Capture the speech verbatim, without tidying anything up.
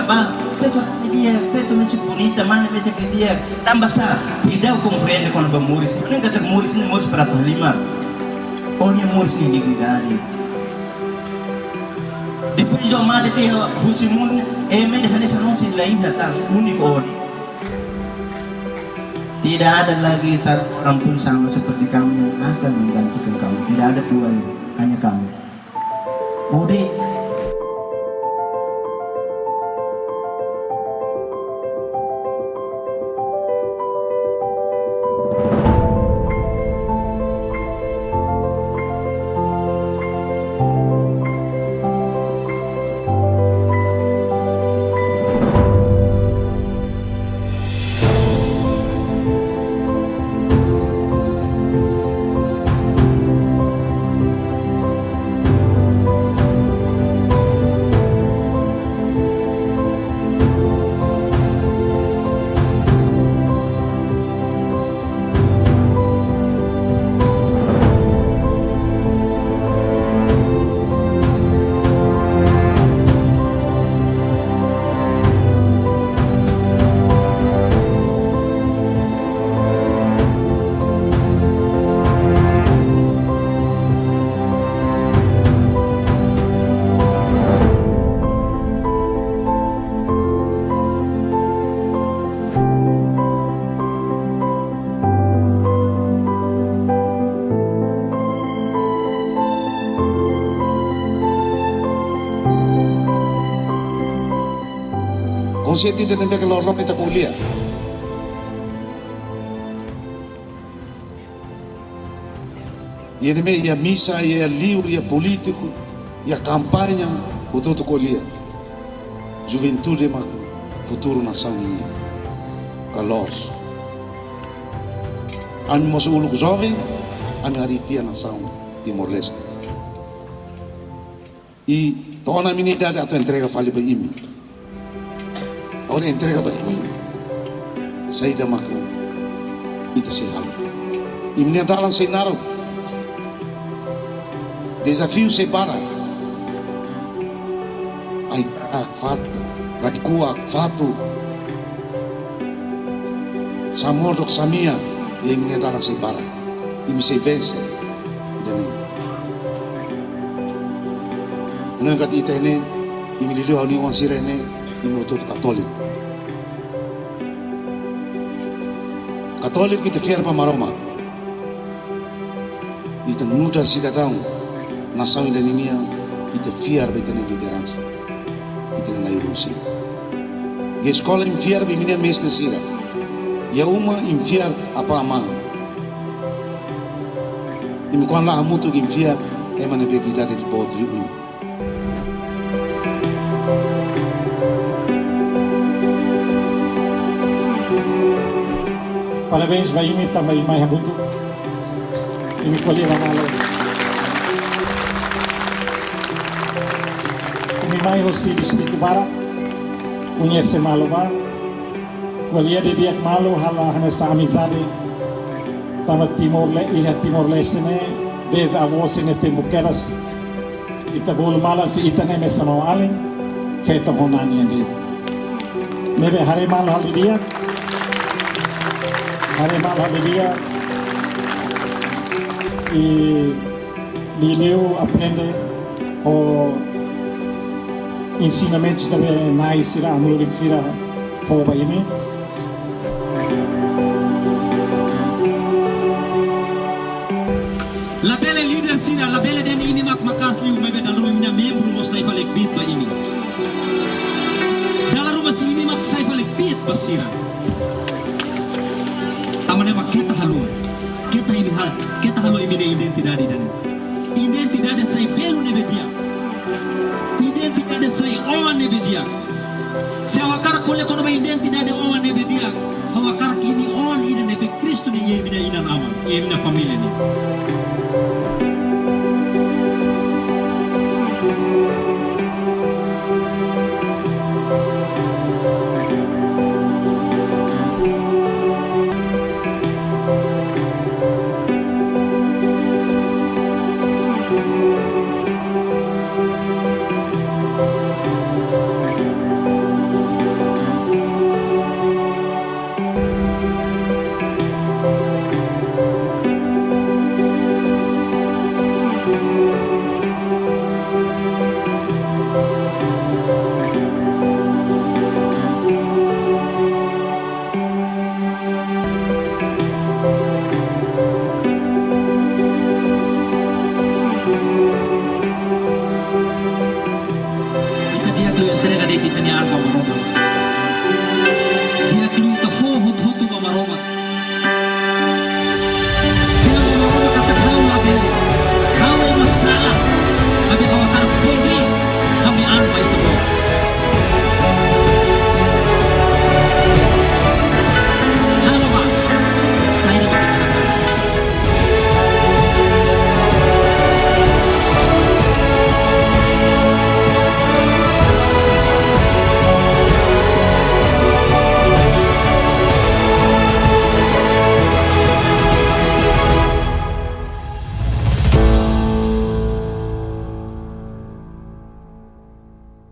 Ba, feto di'ak, feto mesak bonita, mane mesak di'ak. Tanba sá, seidauk komprende kona-ba moris. Ne'e katak moris ne'e moris para atu halimar. Ó-nia moris nia dignidade. Depois de ó mate tiha husi mundu, ema ida hanesan ó sei la iha tan, úniku ó. Tidak ada lagi satu perempuan sama seperti kamu yang akan menggantikan kamu. Tidak ada dua, hanya kamu. Ó de'it. Konseptu ida ne'ebé ke loroloron ita ko'alia. Iha ne'ebé, iha misa, iha liur, iha polítiku, iha kampaña, hotu-hotu ko'alia. Juventude mak futuru nasaun nian. Ka loos. Ami mós uluk joven, ami harii tiha nasaun Timor-Leste. I to'o ona ami-nia idade atu entrega fali ba imi. Agora entrega ba imi. Saida mak ita sei halo. Imi-nia dalan sei naruk. Dezafiu sei barak. Ai, ah, fato. Radikua, fato. Samordok, samia. Iha imi-nia dalan sei barak. Imi sei vense. Ida-ne'e. Hanoin katak ita ne'e, imi liuliu ha'u-nia oan sira ne'e, imi hotu-hotu katóliku. Katóliku ita fiar ba Maromak. Ita nu'udar sidadaun nasaun ida-ne'e nian, ita fiar ba ita-nia lideransa. Ita-nia na'i-ulun sira. Iha eskola imi fiar ba imi-nia mestre sira. Iha uma imi fiar apá amá. Imi kuandu la hamutuk imi fiar ema ne'ebé ke idade boot liu imi. Parabéns ba imi tanba imi mai hamutuk. Imi ko'alia ba malu. Imi mai hosi distritu barak. Koñese malu ba. Ko'alia didi'ak malu, halo hanesan amizade. Tanba Timor-Le-, iha Timor-Leste ne'e, dezde avó sira-nia tempu kedas. Ita bolu malu se ita ne'e mesak no alin, feto ho na'an nian de'it. Ne'ebé haree malu halo didi'ak. Haree malu halo didi'ak. I liuliu aprende ho ensinamentu ne'ebé na'i sira, amu-lulik sira fó ba imi. Labele líder sira, labele dehan imi mak maka'as liu, maibé dala ruma imi-nia membru mós sai fali kbiit ba imi. Dala ruma sei imi mak sai fali kbiit ba sira. Tanba ne'e mak keta haluha. Keta imi ha-, keta haluha imi-nia identidade ida-ne'e. Identidade sai belun ne'ebé di'ak. Identidade sai oan ne'ebé di'ak. Se ha'u hakarak ko'alia kona-ba identidade oan ne'ebé di'ak, ha'u hakarak imi oan ida ne'ebé Kristu ne'e iha imi-nia inan-aman, iha imi-nia família ne'e.